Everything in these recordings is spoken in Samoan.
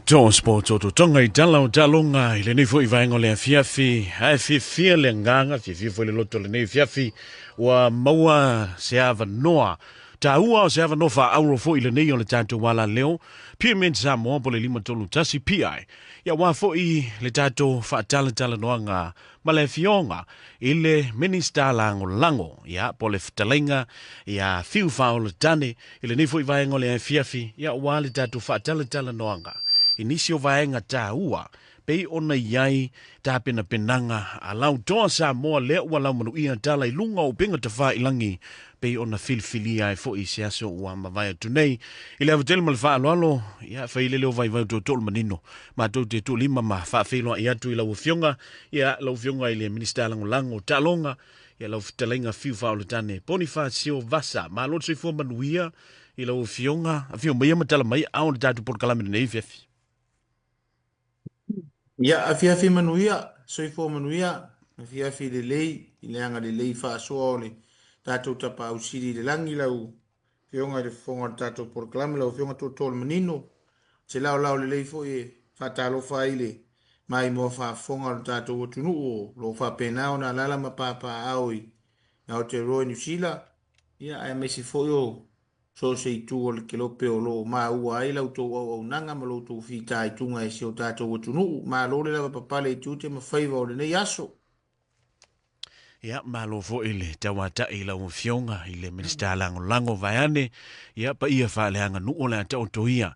Toa Sports o Totonga i tala o taaloga i lenei foi vaega o le afiafi. Ae fiafia le agaga, fiafia foi le loto i lenei afiafi ua maua se avanoa taua o se avanoa faaauro foi i lenei o le tatou alaleo Pyramid Samoa po le 531 PI. Ia aua foi le tatou faatalatalanoaga ma le Afioga i le Minisita Lagolago, ia, po o le Fetalaiga ia Fiu Faaolatane i lenei foi vaega o le afiafi, ia, aua le tatou faatalatalanoaga i nisi o vaega taua pei ona i ai tapenapenaga a lau toa Samoa lea ua laumanuia tala i luga o upega tafailagi pei ona filifilia ai foi i se aso ua mavae atu nei. I le ava tele ma le faaaloalo, ia, fai le leo vaivai o tootoo le manino. Matou te tuulima ma faafeiloai atu i lau Afioga, ia, lau Afioga i le Minisita Lagolago o Taaloga, ia, lau Fetalaiga Fiu Faaolatane Ponifasio Vasa. Malo le soifua manuia i lau Afioga. Afio maia ma tala mai ao le tatou polokalame lenei afiafi. Ia, afiafi manuia, soifua manuia, afiafi lelei, i le agalelei faasoa o le tatou Tapaau Sili i le lagi, lau Afioga i le Fofoga o le tatou polokalame, lau Afioga Tootoo le Manino, se laolao lelei foi e faatalofa ai i le maimoa faafofoga o le tatou atunuu o lo o faapena ona alaala ma papaaao i Aotearoa i Niu Sila, ia aemaise foi o so o se itu o le kelope o lo o maua ai la outou auaunaga ma lo outou fitaituga e si o tatou atunuu. Malo le lavapapale i tiute ma faiva o lenei aso. Ia, malo foi le tauata'i i lau Afioga i le Minisita Lagolago vaeane, ia, paia faaleaganuu o le a taoto ia,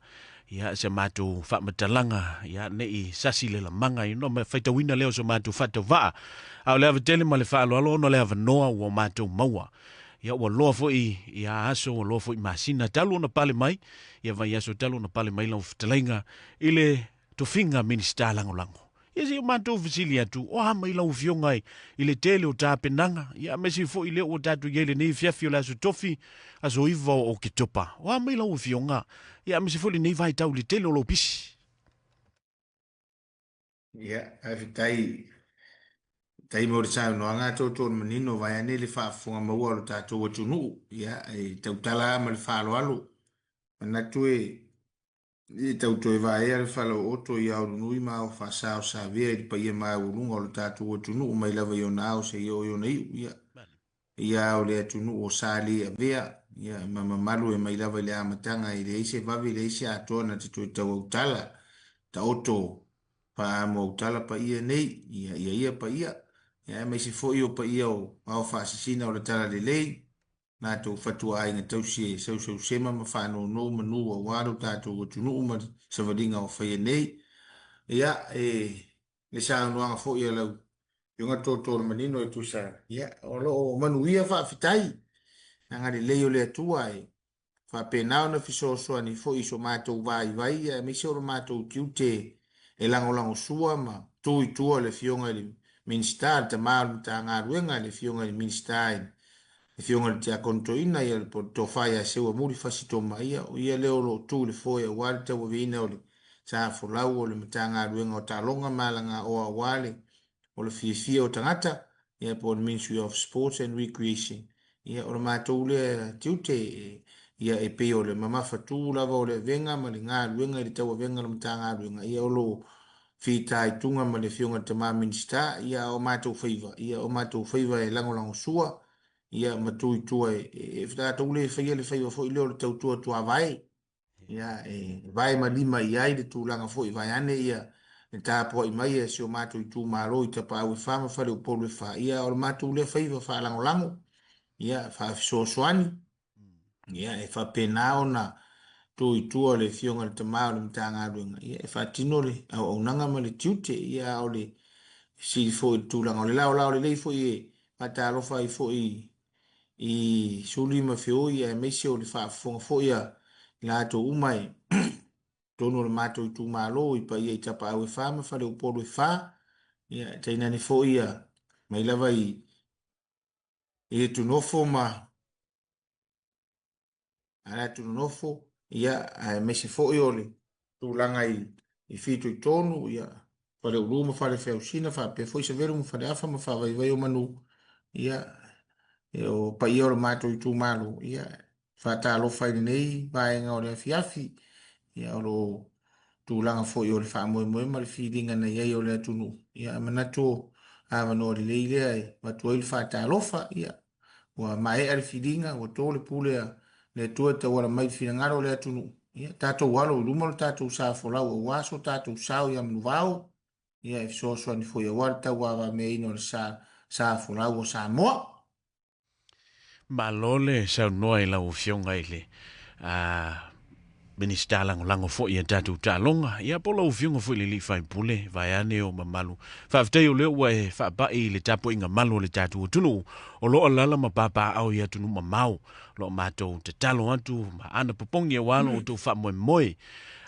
ia, se matou faamatalaga, ia, ne i sasi le lamaga, ia, ona faitauina lea o so matou faatauvaa. A o le ava tele ma le faaaloalo ona o le avanoa ua matou maua. Ia, ua loa foi ia aso, ua loa foi masina talu ona pale mai, ia vaiaso talu ona pale mai lau fetalaiga i le tofiga Minisita Lagolago. Ia se i o matou fesili atu, o a mai lau Afioga i le tele o tapenaga, ia aemaise foi lea ua tatou i ai lenei afiafi o le Aso Tofi, aso 9 o Oketopa. O a mai lau Afioga, ia aemaise foi lenei vaitau i le tele o lou pisi. Ia, faafetai faafetai mo le saunoaga tootoo manino vaeane le faafofoga maua o lo tatou atunuu. Ia, e tautala lava ma le faaaloalo. Manatu e E tau toe vaea le falaooto i Aolunui ma ao faasaosavea i le paia maualuga o le tatou atunuu mai lava i ona ao seia oo i ona iu. Ia, ia o le atunuu o Saleavea, ia, ma mamalu e mai lava i le amataga e leai se vave leai se atoa na te toe tau autala, taoto faamoautala paia nei, ia, ia ia paia, ia aemaise foi o paia o ao faasisina o le Talalelei, latou fatuaiga tausi e sausausema ma faanono manu aua lo tatou atunuu ma le savaliga o faia nei. Ia, e le saunoaga foi a lau Afioga Tootoo le Manino e tusa, ia, o lo o manuia faafetai, agalelei o le Atua e faapena ona fesoasoani foi i so matou vaivai aemaise o lo matou tiute e lagolagosua ma tu i tua le Afioga i le Minisita, le tama o le Matagaluega, le Afioga i le Minisita i le Afioga i le Tiakono Toeaina, ia le Tofa ia Seuamuli Fasi Tomaia, o ia lea o lo o tu i le foe aua le tauaveina o le sa folau o le Matagaluega o Taaloga ma Alagaoa aua le o le fiafia o tagata, ia po o le Ministry of Sports and Recreation. Ia o le matou lea tiute, ia e pei o le mamafatu lava o le avega ma le galuega i le tauavega o le Matagaluega, ia o lo o fitaituga ma le Afioga i le Tama Minisita, ia a o matou faiva, ia o matou faiva e lagolagosua, ia ma tu i tua e tatou le faia le faiva foi lea o le tautua tuavae, ia e vae ma lima i ai le tulaga foi vaeane ia le tapuai mai a si o matou itumalo i Tapaau e 4 ma Faleupolu e 4, ia o le matou lea faiva faalagolago, ia faafesoasoani. Ia, e faapena ona tu i tua le Afioga i le Tama o le Matagaluega, ia, e faatino le auaunaga ma le tiute. Ia, a o le fesili foi i le tulaga o le laolao lelei foi e faatalofa ai foi i Suli ma Feoi, aemaise o le faafofoga foi a i latou uma i totonu o le matou itumalo i paia i Tapaau e 4 ma Faleupolu e 4, ia, tainane foi ia mai lava i Itunofu ma Alatu Nonofo, ia, aemaise foi o le tulaga i fitoitonu, ia, Faleulu ma Falefeausina, faapea foi Savelu ma Faleafa ma Faavaivai o Manu, ia, e o paia o le matou itumalo, ia, faatalofa i lenei vaega o le afiafi, ia, o lo o tulaga foi o le faamoemoe ma le filiga na i ai o le atunuu. Ia, e manatu o avanoa lelei lea e avatu ai le faatalofa. Ia, ua maea le filiga, ua to le pule a le Atua e tauala mai i le finagalo o le atunuu. Ia, tatou alo i luma lo tatou sa folau aua so tatou sao ia Manuvao, ia e fesoasoani foi aua le tauavameaina o le sa, sa folau o Samoa. Malo le saunoa i lau Afioga i le Minisita Lagolago foi i a tatou taaloga, ia po o lau Afioga foi i le Alii Faipule, vaeane o mamalu. Faafetai o lea ua e faapai i le tapuaiga malu a le tatou atunuu o lo o alaala ma papaaao i atunuu mamao. O lo o matou tatalo atu ma anapopogi aua lo outou faamoemoe.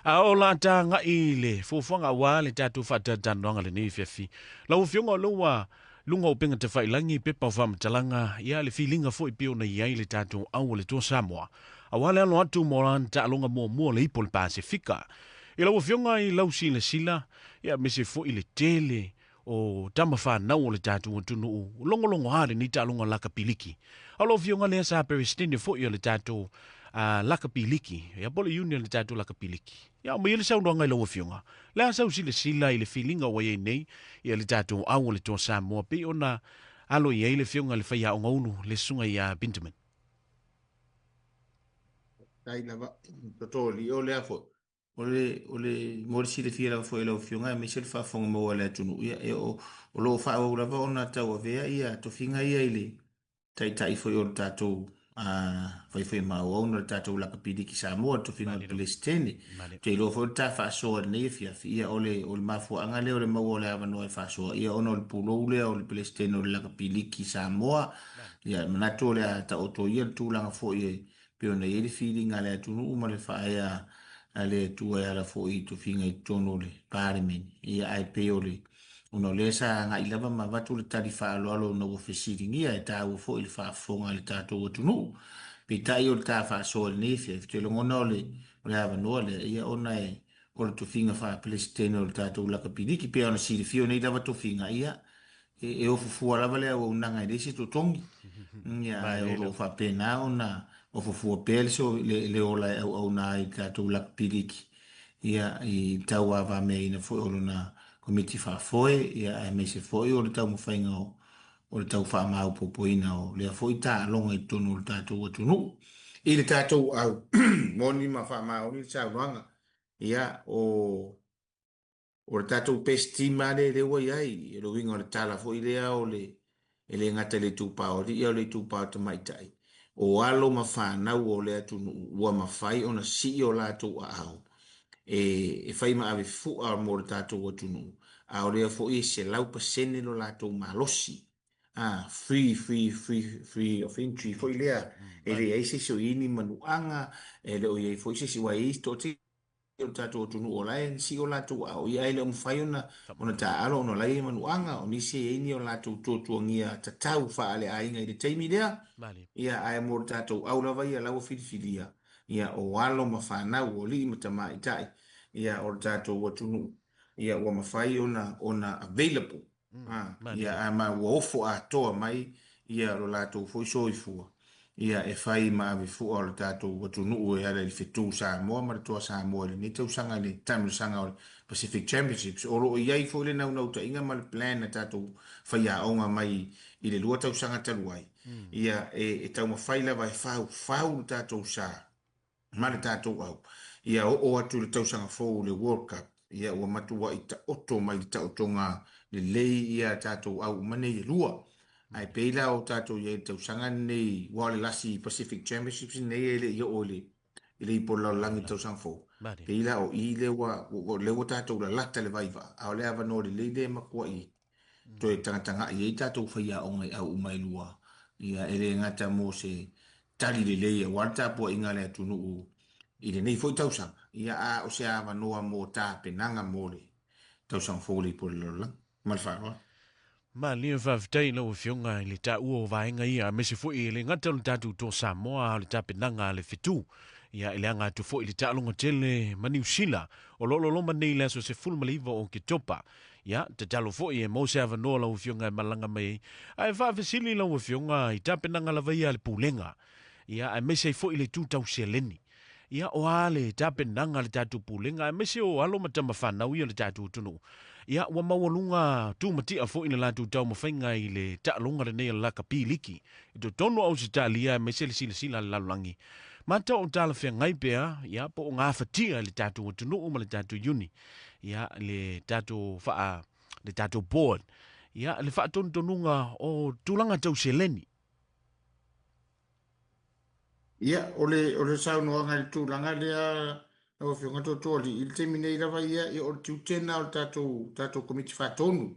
A o la ta agai i le fuafuaga aua le tatou faatalatalanoaga lenei afiafi. Lau Afioga o lea ua Luga o upega tafailagi, pepa o faamatalaga, ia le filiga foi pei ona i ai le tatou au o le Toa Samoa, aua le alo atu mo lana taaloga muamua o le Ipu o le Pasefika. I lau Afioga i lau silasila, ia aemaise foi le tele o tama fanau o le tatou atunuu, logologo a lenei taaloga lakapi liki. A o lau Afioga lea sa Peresetene foi o le tatou lakapi liki, ia po o le union o le tatou lakapi liki. Ia aumai le saunoaga i lau Afioga. Le a sau silasila i le filiga ua i ai nei ia le tatou au o le Toa Samoa pei ona alo i ai le Afioga i le Faiaoga Ulu, le Susuga ia Benjamin. Faafetai lava Totoli. O lea foi, o le, o le, mo le silafia lava foi e lau Afioga aemaise le faafofoga maua a le atunuu, ia, e o, o lo o faaauau lava ona tauavea ia tofiga ia i le Taitai foi o le tatou faifaimaauau na le tatou lakapi liki Samoa, le tofiga o le Peresetene. Ou te iloa foi o le ta faasoa i lenei afiafi, ia o le, o le mafuaaga lea o le maua o le avanoa e faasoa, ia ona o le pulou lea o le Peresetene o le lakapi liki Samoa. Ia, e manatu o le a taoto ia le tulaga foi e pei ona i ai le filiga a le atunuu ma le faaea a le Atua e ala foi i tofiga i totonu o le Palemene. Ia, ae pei o le ona o lea sa agai lava ma avatu le tali faaaloalo ona ua fesiligia e taua foi le faafofoga a le tatou atunuu. Peitai o le ta faasoa i lenei afiafi, ou te lagona o le, o le avanoa lea, ia ona e, o le tofiga faa-Peresetene o le tatou Lakapiliki, pei ona silafia o nei lava tofiga, ia, e, e ofo fua lava le auaunaga e leai se totogi. Ia, ae o lo o faapena ona ofo fua pea le, so, le, le ola e auauna ai i le tatou Lakapiliki. Ia, i le tauavameaina foi o lona Komiti Faafoe, ia, aemaise foi o le taumafaiga o, o le tau faamaopoopoina o lea foi taaloga i totonu o le tatou atunuu. I le tatou au moni ma faamaoni le saunoaga, ia, o, o le tatou best team lava lea lea ua i ai, o le uiga o le tala foi lea o le, e le gata i le itupa o alii a o le itupa o tamaitai, o alo ma fanau o le atunuu ua mafai ona sii o latou aao e, e fai ma ave fua mo le tatou atunuu, a o lea foi e 100% lo latou malosi. A, free, free, free, free of entry foi lea, e leai se isi o i ai ni manuaga, e le o i ai foi se isi, aua e i ai se toatele o le tatou atunuu o la e sii o latou aao, ia ae le o mafai ona ona taaalo ona o la e i ai manuaga, o nisi e i ai ni o latou tuatuagia tatau faaleaiga i le taimi lea, ia ae mo le tatou au lava ia la ua filifilia, ia o alo ma fanau, o alii ma tamaitai, ia o le tatou atunuu, ia ua mafai ona ona available Ia, a ma ua ofo atoa mai ia lo latou foi soifua, ia e fai ma ave fua o le tatou atunuu e ala i le fetu Samoa ma le toa Samoa i lenei tausaga i le taamilosaga o le Pacific Championships. O lo o i ai foi le naunautaiga ma le plan a tatou faiaoga mai i le 2 tausaga talu ai, ia e taumafai lava e faufau le tatou sa ma le tatou au, ia oo atu i le tausaga fou i le World Cup, ia ua matuai taoto mai le taotoga lelei ia tatou au uma nei e lua. Ae pei la o tatou i ai i le tausaga lenei, aua o le lasi Pacific Championships lenei e le i oo i le i le ipu o le lalolagi i le tausaga fou. Pei la o i lea ua, lea ua tatou lalata le vaivaa, a o le avanoa lelei lea e matuai toe tagatagai ai tatou faiaoga i au uma e lua, ia e le gata mo se tali lelei aua le tapuaiga a le atunuu i lenei foi tausaga, ia a o se avanoa mo tapenaga mo le tausaga fou o le Ipu o le Lalolagi. Ma le faaaloalo. Malie faafetai i lau Afioga i le taua o vaega ia, aemaise foi e le gata o le tatou Toa Samoa a o le tapenaga a le fetu. Ia, e leaga atu foi i le taaloga tele ma Niu Sila o lo o loloma nei i le aso 19 o Oketopa. Ia, tatalo foi e maua se avanoa lau Afioga e malaga mai ai. Ae faafesili lau Afioga i tapenaga lava ia a le Pulega, ia, aemaise ai foi le tu tau seleni. Ia, o a le tapenaga a le tatou Pulega aemaise o alo ma tama fanau ia o le tatou atunuu? Ia, ua maualuga tumatia foi le latou taumafaiga i le taaloga lenei o le lakapi liki i totonu o Ausetalia aemaise le silasila a le lalolagi. Matau o talafeagai pea, ia, po o gafatia e le tatou atunuu ma le tatou uni, ia, le tatou faa, le tatou board, ia, le faatonutonuga o tulaga tau seleni. Ia, o le saunoaga i le tulaga lea, lau Afioga Tootooalii, i le taimi nei lava ia, ia o le tiute lena o le tatou Komiti Faatonu.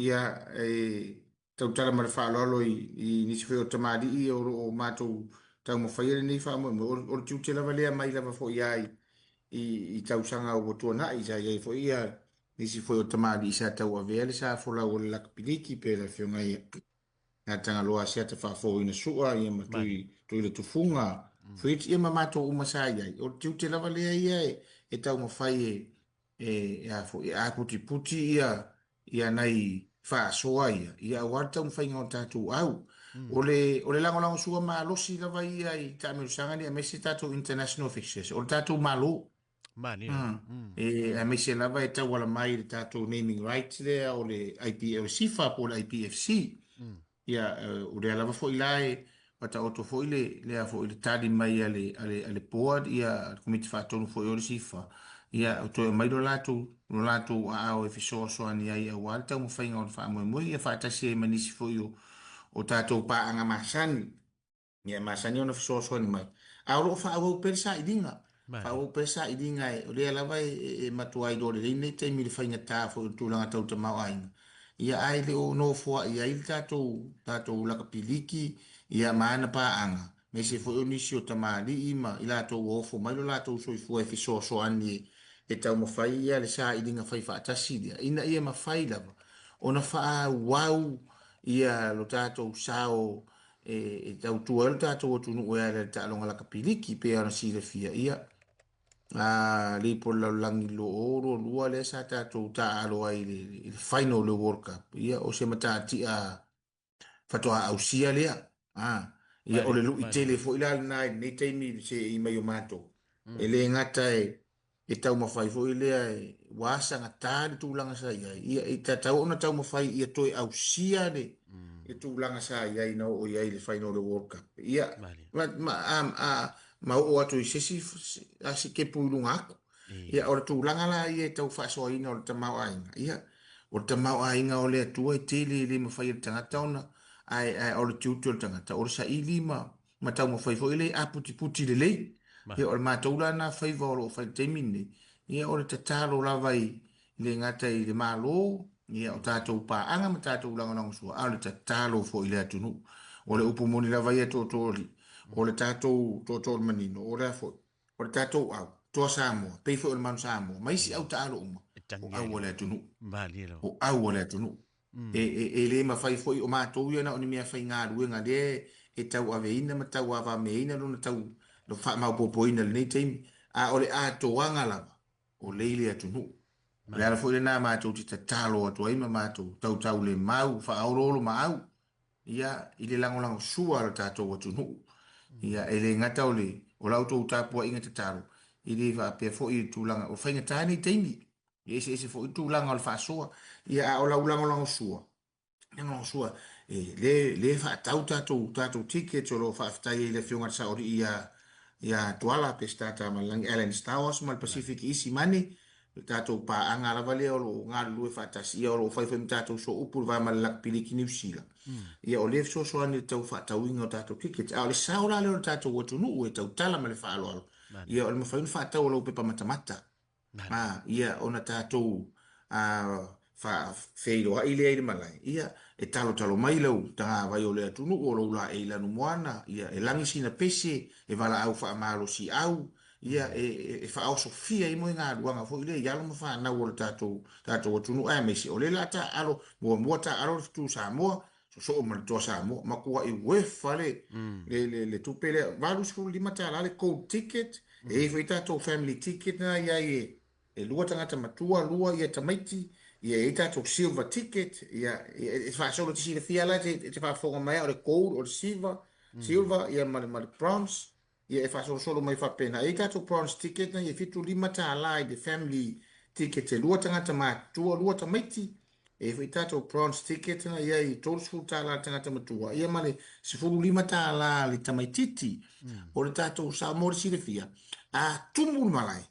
Ia, e tautala ma le faaaloalo i nisi foi o tamalii o lo o matou taumafaia lenei faamoemoe. O le tiute lava lea mai lava foi lava i tausaga ua tuanai, sa i ai foi ia nisi foi o tamalii sa tauavea le sa folau o le lakapiliki, pe le Afioga ia Tagaloa Asiata Faafouina Sua, ia ma Mani. Tui le Tufuga, Fritz, ia ma matou uma sa i ai. O le tiute lava lea ia e taumafai e aputiputi ia nai faasoa ia, ia aua le taumafaiga o tatou au. O le lagolagosua malosi lava ia i taamilosaga nei aemaise tatou international fixtures, o le tatou Malo. Mani. Aemaise lava e tauala mai i le tatou naming rights lea o le IP, o le SIFA po o le IPFC. Ia, o lea lava foi la e ua taoto foi lea foi le tali mai a le board, ia, le Komiti Faatonu foi o le SIFA, ia, toe aumai lo latou aao e fesoasoani ai aua le taumafaiga o le faamoemoe, ia faatasi ai ma nisi foi o tatou paaga masani. Ia, e masani ona fesoasoani mai. A o lo o faaauau pea le sailiga. Mani. Faaauau pea le sailiga, o lea lava e matua iloa lelei lenei taimi i le faigata foi o le tulaga tau tamaoaiga. Ia, ae le o nofoai ai le tatou lakapiliki, ia, ma ana paaga, aemaise foi o nisi o tamalii ma i latou ua ofo mai lo latou soifua e fesoasoani e taumafai ia le sailiga faifaatasi lea, ina ia mafai lava ona faaauau ia lo tatou sao e tautua ai lo tatou atunuu e ala i le taaloga lakapiliki pei ona silafia ia le po le lalolagi 2022 lea sa tatou taaalo ai i le final o le World Cup. Ia o se matatia faatoa ausia lea. Ia o Mani, le lui mani. tele foi la lena i lenei taimi se i mai o matou. E le gata e taumafai foi lea ua asagata le tulaga sa i ai, ia e tatau ona taumafai ia toe ausia le tulaga sa i ai na oo i ai le final o le World Cup. Ia, Mani. ma oo atu i se isi sikepu i luga atu. Ia, o le tulaga la ia e tau faasoaina o le tamaoaiga. Ia, o le tamaoaiga o le Atua e tele e le mafai e le tagata ona, ae o le tiute o le tagata, o le saili ma taumafai foi le aputiputi lelei. Ia, o Mani. le matou la na faiva o lo o fai i le taimi lenei, ia o le tatalo lava i le gata i le Malo, ia o tatou paaga ma tatou lagolagosua, a o le tatalo foi i le atunuu. O le Mani. upu moni lava ia tootooalii, o le tatou tootoo o le manino, o le a foi, o le tatou au, Toa Samoa, pei foi o le Manu Samoa, ma isi au taalo uma, E o tangi ai au le a le atunuu. Mani lava. O au a le atunuu. E le mafai foi o matou ia na o ni mea faigaluega lea e tauaveina ma tauavameaina lona tau lo faamaopoopoina i lenei taimi. A o le atoaga lava, o lea i le atunuu. O le ala Mani. foi lena matou te tatalo atu ai ma matou tautaulemau, faaoloolomaau, ia, i le lagolagosua a le tatou atunuu. Ia, e le gata o le o la outou tapuaiga tatalo, e le faapea foi i le tulaga o faigata nei taimi. E eseese foi tulaga o le faasoa. Ia, a o lau lagolagosua, lagolagosua, e le faatau tatou tickets o lo o faafetai ai i le Afioga i le Saoalii ia Tuala Peseta Tamalelagi Alan Stowers ma le Mani. Pacific Easy Money, le tatou paaga lava lea o lo o galulue faatasi, ia o lo o fai foi ma tatou sooupu i le va ma le Lakapiliki Niu Sila. Ia o lea e fesoasoani i le tau faatauina o tatou tickets. A o le sao la lea o le tatou atunuu e tautala ma le faaaloalo, Mani. ia o le mafai ona faatau o lau pepa matamata. Mani. Ia ona tatou feiloai lea i le malae, ia e talotalo mai lau tagavai o le atunuu o lou laei lanumoana, ia e lagi sina pese, e valaau faamalosiau, ia e faaosofia ai moegaluaga foi lea i alo ma fanau o le tatou atunuu, aemaise o lea o le a taaalo muamua taaalo le fetu Samoa, sosoo ma le Toa Samoa, matuai uefa le tupe lea, $85 le gold ticket, e i ai foi tatou family ticket na i ai e lua tagata matua, lua ia tamaiti, ia e i ai tatou silver ticket, ia e faasolo te silafia la e te faafofoga mai o le gold, o le silver, silver ia ma le bronze. Ia e faasolosolo mai faapena. E i ai tatou bronze ticket na ia $75 i le family ticket e lua tagata matutua, lua tamaiti. E i ai foi tatou bronze ticket na ia i $30 le tagata matua, ia ma le $15 le tamaititi. O le tatou sao mo le silafia, a tumu le malae,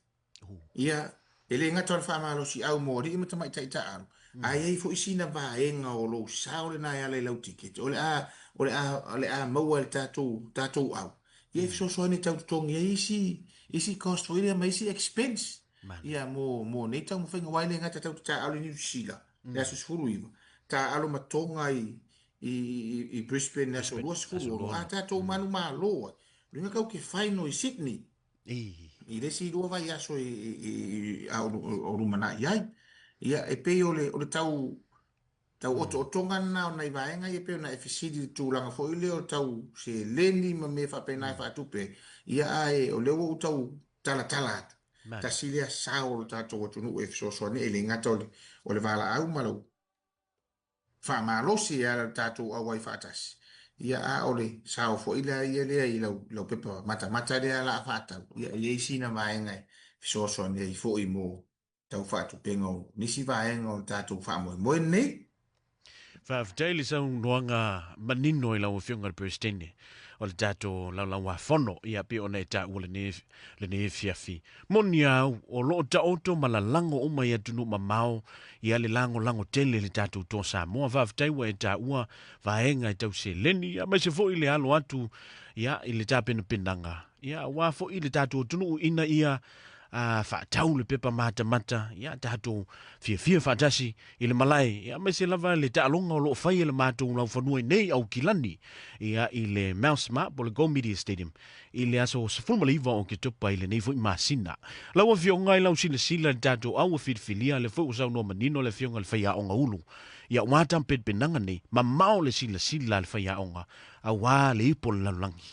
Ia, e le gata o le faamalosiau mo alii ma tamaitai taaalo, ae i ai foi sina vaega o lou sao lena e ala i lau tiketi, o le a, o le a, o le a maua e le tatou, tatou au, ia e fesoasoani e tau totogi ai isi, isi cost foi lea ma isi expense, ia, mo, mo nei taumafaiga, aua e le gata tatou te taaalo i Niu Sila, i le aso 19, taaalo ma Toga i, i, i Brisbane i le aso 26, a tatou manumalo ai, o lona uiga tatou te final i Sydney. I le isi 2 vaiaso a o lumanai ai. Ia, e pei o le tau otootoga lena o nai vaega ia e pei ona e fesili i le tulaga foi lea o tau seleni ma mea faapena e faatupe ai. Ia, ae o lea ua ou tau talatala atu, tasi lea sao o le tatou atunuu e fesoasoani ai, e le gata o le valaau ma lau faamalosi e ala i le tatou auai faatasi, ia a o le sao foi la ia lea i lau, lau pepa matamata lea la a faatau, ia e i ai sina vaega e fesoasoani ai foi mo tau faatupega o nisi vaega o le tatou faamoemoe lenei. Faafetai le saunoaga manino i lau Afioga i le Peresetene o le tatou Laulau-a-Fono, ia pei ona e taua lenei, lenei afiafi. Moni au, o lo o taoto ma lalago uma i atunuu mamao ia le lagolago tele i le tatou Toa Samoa. Faafetai ua e taua vaega e tau seleni, aemaise foi le alo atu ia i le tapenapenaga, ia aua foi le tatou atunuu ina ia faatau le pepa matamata, ia tatou fiafia faatasi i le malae, ia aemaise lava le taaloga o lo o fai e le matou laufanua i nei Aukilani, ia i le Mouse Mart po o le Go Media Stadium i le aso 19 o Oketopa i lenei foi masina. Lau Afioga i lau silasila i le tatou au ua filifilia, lea foi ua saunoa manino le Afioga i le Faiaoga Ulu, ia aua tapenapenaga nei, mamao le silasila a le faiaoga aua le ipu o le lalolagi.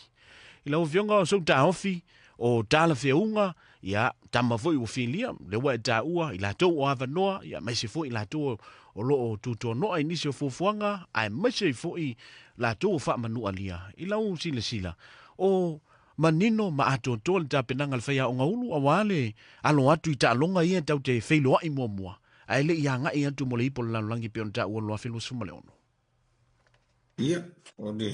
I lau Afioga o sou taofi, o talafeauga, ia, tama foi ua filia, lea ua e taua, i latou o avanoa, ia, aemaise foi i latou o lo o tutuanoa i nisi o fuafuaga, aemaise ai foi latou o faamanualia. I lau silasila, o manino ma atoatoa le tapenaga a le faiaoga ulu aua le alo atu i taaloga ia tau te feiloai muamua, ae le i agai atu mo le ipu o le lalolagi pei ona taua i le 2026. Ia, o le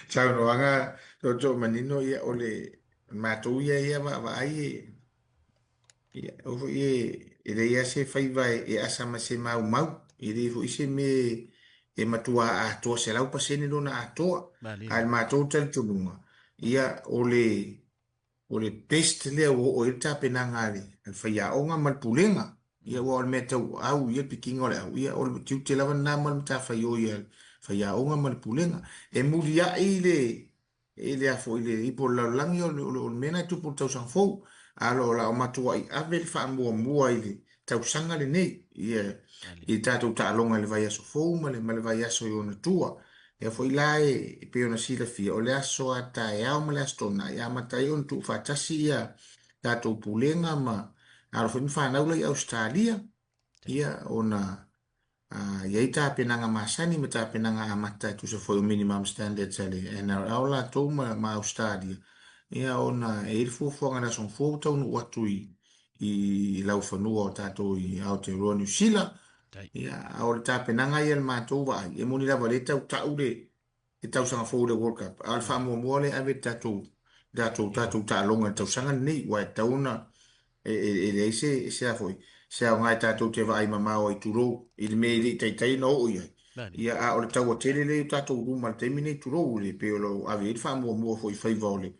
saunoaga tootoo manino, ia, o le matou ia ia vaavaai e, ia, o foi e, e leai lava se faiva e asa ma se maumau, e leai foi se mea e matua atoa 100% lona atoa. Ae le matou talitonuga, ia, o le O le best lea ua oo i ai le tapenaga a le faiaoga ma le pulega. Ia aua o le mea tauau ia le pikiina o le au, ia o le tiute lava lena ma le matafaioi a le faiaoga ma le pulega. E muliai le i le a foi le ipu o le lalolagi o le, o le mea lena e tupu i le tausaga fou. A o la o matuai ave le faamuamua i le tausaga lenei, ia, i le tatou taaloga i le vaiaso fou ma le, ma le vaiaso i ona tua. Lea foi la e pei ona silafia, o le aso a taeao ma le aso Toonai e amata ai ona tuufaatasi ia tatou pulega ma alo foi ma fanau la i Ausetalia, ia ona i ai tapenaga masani ma tapenaga amata e tusa foi o minimum standards a le NRL latou ma, ma Ausetalia, ia ona e i ai le fuafuaga i le aso Gafua ua taunuu atu i, i laufanua o tatou i Aotearoa Niu Sila. Ia, a o le tapenaga ia a le matou vaai, e moni lava o lea e tau tau le, le tausaga fou i le World Cup, a o le faamuamua lea e ave i le tatou, tatou, tatou taaloga i le tausaga lenei, aua e tatau ona, e, e, e leai se, se a foi, se aoga e tatou te vaai mamao ai, tulou, i le mea e le i taitai ona oo i ai. Ia, a o le taua tele lea i o tatou luma i le taimi lenei, tulou, e pei o lo o ave i ai le faamuamua foi i faiva o le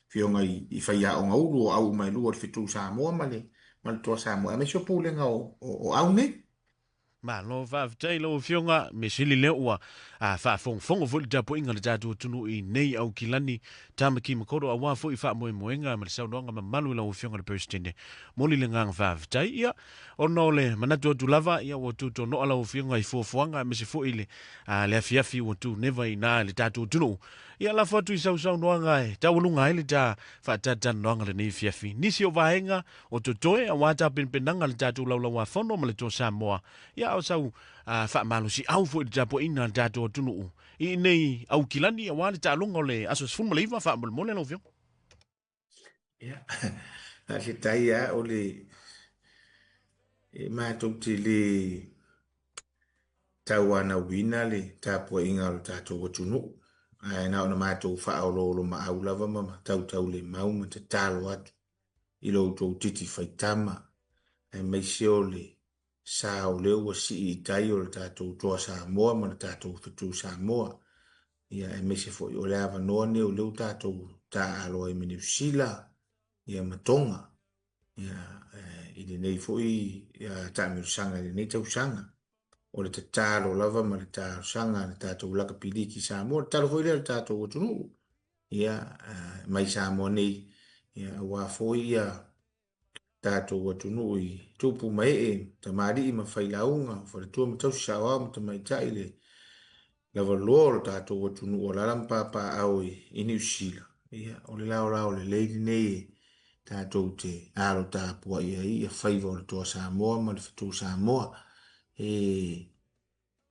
Afioga i, i faiaoga ulu o au uma e lua, o le Fetu Samoa ma le, ma le Toa Samoa, aemaise o pulega o, o, o au nei. Malo faafetai lau Afioga, mea sili lea ua faafogafoga foi le tapuaiga a le tatou atunuu i nei Aukilani, Tamaki Makaurau aua foi faamoemoega ma le saunoaga mamalu i lau Afioga i le Peresetene. Momoli le agaga faafetai. Ia, ona o le manatu atu lava, ia ua tutonoa lau Afioga i fuafuaga aemaise foi le, le afiafi ua tuneva i ina i le tatou atunuu. Ia, lafo atu i sau saunoaga e taualuga ai le ta faatatalanoaga lenei afiafi. Nisi o vaega o totoe aua tapenapenaga a le tatou Laulau-a-Fono ma le Toa Samoa, ia a o sau faamalosiau foi i le tapuaiga a le tatou atunuu i inei Aukilani aua le taaloga o le aso 19 faamolemole lau Afioga. Ia, faafetai lava o le e matou te le tauanauina le tapuaiga a lo tatou atunuu, ae na ona matou faaoloolomaau lava ma tautaulemau ma tatalo atu i lo outou titi faitama, aemaise o le sa o lea ua sii i tai o le tatou Toa Samoa ma le tatou Fetu Samoa. Ia, aemaise foi o le avanoa lenei o lea ua tatou taaalo ai ma Niu Sila, ia ma Tonga, ia, i lenei foi taamilosaga i lenei tausaga. O le tatalo lava ma le talosaga a le tatou Lakapi Liki Samoa, le tatalo foi lea a le tatou atunuu, ia, mai Samoa nei, ia, aua foi ia tatou atunuu i tupu ma ee, tamalii ma failauga, faletua ma tausi, saoao ma tamaitai, le lavaloa o le tatou atunuu o alaala ma papaaao i Niu Sila. Ia, o le laolao lelei lenei e tatou te alo tapuai ai ia faiva o le Toa Samoa ma le Fetu Samoa. E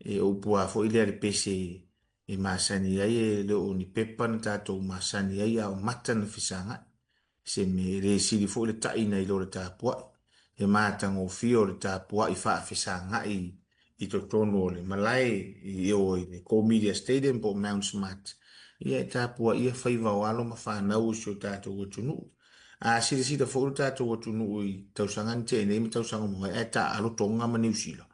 E upu lava foi lea le pese e masani ai, e le o ni pepa na tatou masani ai, a o mata na fesagai. Se mea e le sili foi le tai nai lo le tapuai. E matagofie o le tapuai faafesagai i totonu o le malae i o i le Go Media Stadium po o Mount Smart. Ia e tapuaia faiva o alo ma fanau o si o tatou atunuu. A silasila foi lo tatou atunuu i tausaga na tea nei ma tausaga ua mavae, ae taaalo Tonga ma Niu Sila.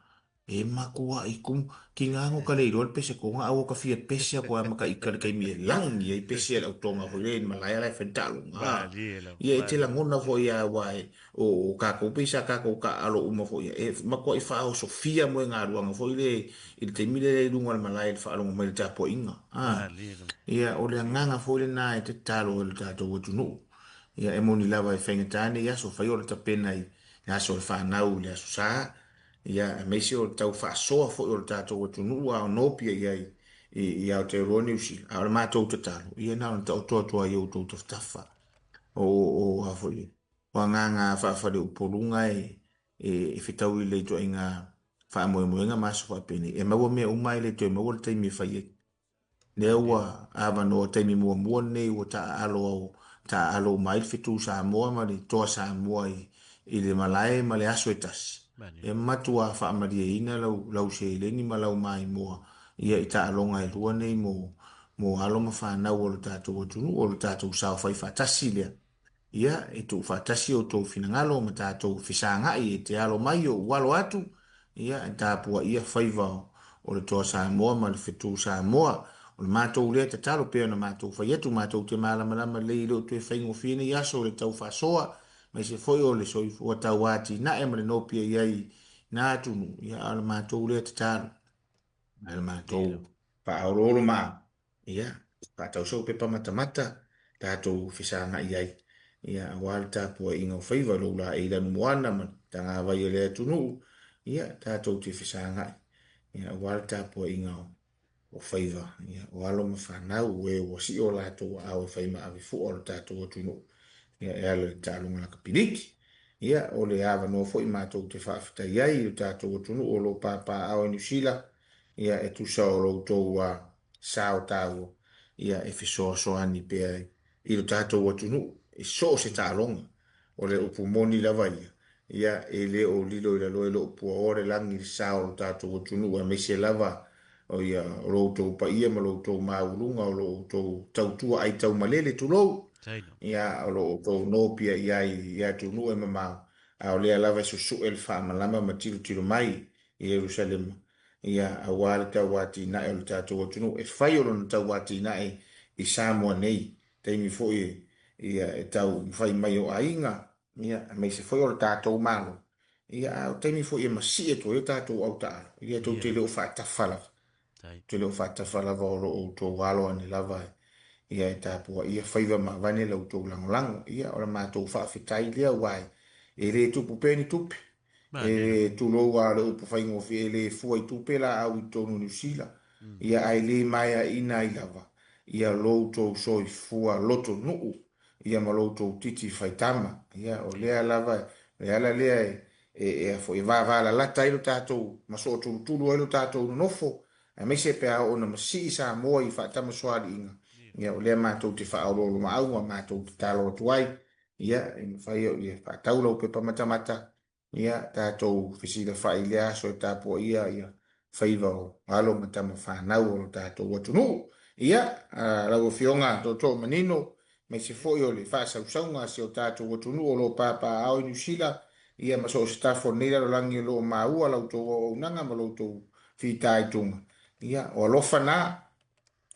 E matuai kumu kinga no ka le iloa le pese tonga a ua ka fia pese atu lava ma ka ika i le taimi e lagi ai pese a le au tonga foi lea i le malae la e fai le taaloga. Malie lava, Ia e te malie. lagona foi lava aua e o tatou pei sa tatou taaalo uma foi e matuai faaosofia moegaluaga foi lea i le taimi lea i luga o le malae i le faalogo mai i le tapuaiga. Malie lava. Ia o le agaga foi lena e tatalo ai le tatou atunuu. Ia e moni lava e faigata nei aso, fai o le tapena i le aso o le fanau i le aso Sa. Ia, aemaise o le tau faasoa foi o le tatou atunuu a o nopi i ai i Aotearoa Niu Sila. A o le matou tatalo, ia na ona taoto atu lava i outou tafatafa. O a foi, o agaga faafaleupoluga e fetaui i le ituaiga faamoemoega ma aso faapenei. E maua mea uma ae le toe maua le taimi e fai ai. Lea Malie. ua avanoa taimi muamua lenei ua taaalo au taaalo uma ai le Fetu Samoa ma le Toa Samoa i le malae ma le aso e tasi. Malie. E matua faamalieina lau lau seleni ma lau maimoa ia i taaloga e lua nei mo mo alo ma fanau o le tatou atunuu, o le tatou sao fai faatasi lea. Ia, e tuufaatasi outou finagalo ma tatou fesagai e te alo mai ou alo atu, ia, e tapuaia faiva o le Toa Samoa ma le Fetu Samoa. O le matou lea tatalo pei ona matou fai atu, matou te malamalama lelei e le o toe faigofie nei aso i le tau faasoa, aemaise foi o le soifua tauatinae ma le nopiai ai i na atunuu, ia, a o le matou lea tatalo, a o le Malie matou lava. faaoloolomaau. Ia, faatau sou pepa matamata, tatou fesagai ai, ia, aua le tapuaiga o faiva i lou laei lanumoana ma le tagavai o le atunuu, ia, tatou te fesagai, ia, aua le tapuaiga o faiva, ia, o alo ma fanau, o e ua sii o latou aao e fai ma avefua o le tatou atunuu, ia, e ala i le taaloga lakapiliki. Ia, o le avanoa foi matou te faafetai ai i le tatou atunuu o lo o papaaao i Niu Sila, ia, e tusa o lo outou sao taua ia e fesoasoani pea i lo tatou atunuu i so o se taaloga. O le Sai. upu moni lava ia, ia e le o lilo i lalo e le o puaoa le lagi i le sao o lo tatou atunuu aemaise lava o ia o lo outou paia ma lo outou maualuga o lo outou tautua aitaumalele, tulou, Sai no. ia o lo outou nopia i ai i atunuu e mamao, a o lea lava e susue le faamalama ma tilotilo mai i Ierusalema ia, aua le tauatinae o le tatou atunuu, e fai o lona tauatinae i Samoa nei, taimi foi ia e taumafai mai o aiga, ia, aemaise foi o le tatou Malo, ia, a o taimi foi e masii atu ai o tatou autaalo, ia tou Ia te le lava. o faatafa lava, Sai. te le o faatafa lava o lo o outou alo ane lava ia e tapuaia faiva ma avane la outou lagolago. Ia, o le matou faafetai lea, aua e le tupu pea ni tupe. Malie lava. E tulou lava o le upu faigofie, e le fua i tupe laau i totonu o Niu Sila, ia ae le maeaina ai lava ia lo outou soifua lotonuu ia ma lo outou titi faitama. Ia o Ia. lea lava, o le ala lea e vavalalata ai lo tatou ma sootulutulu ai lo tatou nonofo, aemaise pe a oo ina masii Samoa i faatamasoaliiga. Ia. Ia o lea matou te faaoloolomaau ma matou tatalo atu ai. Ia, e mafai ona faatau lau pepa matamata, ia, tatou fesilafai i lea aso e tapuaia ia faiva o alo ma tama fanau o lo tatou atunuu. Ia, lau Afioga Tootoo Manino, aemaise foi o le faasausauga a si o tatou atunuu o lo o papaaao i Niu Sila, ia ma so o se tafa o lenei lalolagi o lo o maua la outou auaunaga ma lo outou fitaituga, ia, o alofa na.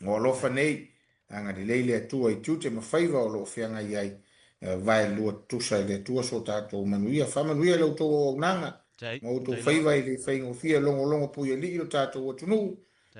O alofa nei, agalelei le Atua i tiute ma faiva o lo o feagai ai, vaelua tutusa e le Atua so tatou manuia. Faamanuia i la outou auaunaga ma outou faiva e le faigofie, logologo puialii lo tatou atunuu.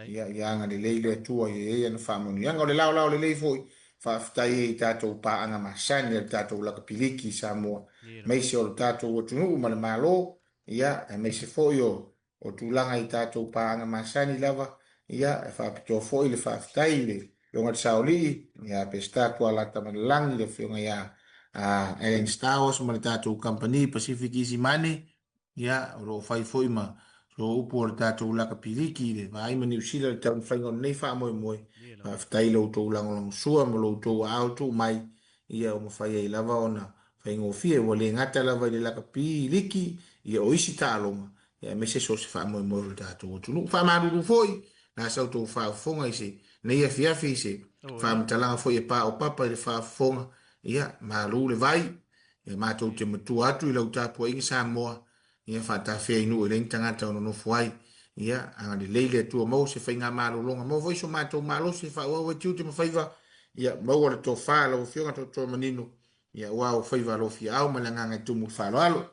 Ia, ia agalelei le Atua ia i ai ana faamanuiaga. O le laolao lelei foi, faafetai ai i tatou paaga masani a le tatou lakapiliki i Samoa, aemaise o lo tatou atunuu ma le Malo, ia, aemaise foi o O tulaga i tatou paaga masani lava, ia, e faapitoa foi le faafetai i le Afioga i le Saolii, ia Peseta Tualatamalelagi, le Afioga ia Ellen Stowers ma le tatou kamupani Pacific Easy Money, ia, o lo o fai foi ma sooupu o le tatou lakapiliki i le vaai ma Niu Sila i le taumafaiga o lenei faamoemoe. Faafetai i lo outou lagolagosua ma lo outou aao tuu mai, ia ua mafai ai lava ona faigofie. Ua le gata lava i le lakapiliki, ia o isi taaloga, aemaise so o se faamoemoe o le tatou atunuu. Faamalulu foi, na sa outou faafofoga i se nei afiafi i se faamatalaga foi e paopapa i le faafofoga, ia, malu le vai, ia matou te matua atu i lau tapuaiga Samoa, ia faatafea i nuu e leai ni tagata o nonofo ai. Ia, agalelei le Atua maua se faigamalologa, maua foi so matou malosi e faaauau ai tiute ma faiva, ia maua le tofa lau Afioga Toetoe Manino, ia aua ou faiva alofiaao ma le agaga e tumu i le faaaloalo.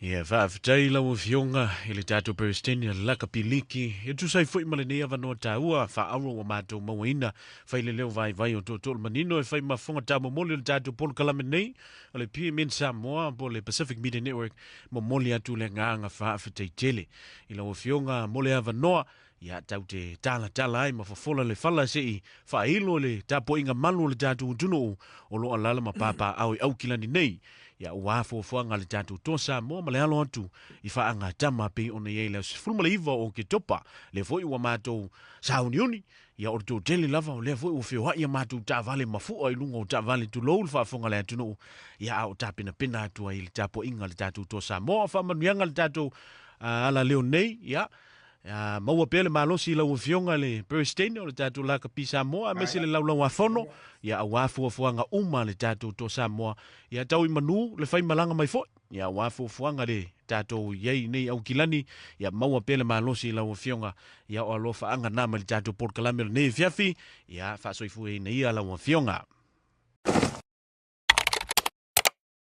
Ia, faafetai lau Afioga i le tatou Peresetene Laka Piliki e tusa ai foi ma lenei avanoa taua faaauau ua matou mauaina fai le leo vaivai o Tootoo le Manino e fai ma fofoga taumomoli o le tatou polokalame nei o le PMN Samoa po o le Pacific Media Network. Momoli atu le agaga faafetai tele i lau Afioga mo le avanoa Ia tau te talatala ai ma fofola le fala se i faailo le tapuaiga malu o le tatou atunuu o lo o alaala ma papaaao i Aukilani nei. Ia aua fuafuaga a le tatou Toa Samoa ma le alo atu i faagatama pei ona i ai le aso 19 o Oketopa. Lea foi ua matou sauniuni, ia o le toatele lava o lea foi ua feoai a matou taavale mafua i luga o taavale tulou le faafofoga a le atunuu, ia a o tapenapena atu ai i le tapuaiga a le tatou Toa Samoa. Faamanuiaga le tatou alaleo nei, ia Ia maua pea le malosi i lau Afioga i le Peresetene o le tatou Lakapi Samoa aemaise le Laulau-a-Fono, ia aua fuafuaga uma a le tatou Toa Samoa. Ia tau i manu le faimalaga mai foi, ia aua fuafuaga le tatou i ai nei Aukilani, ia maua pea le malosi i lau Afioga, ia o alofaaga na mai le tatou polokalame o lenei afiafi, ia faasoifuaina ia lau Afioga.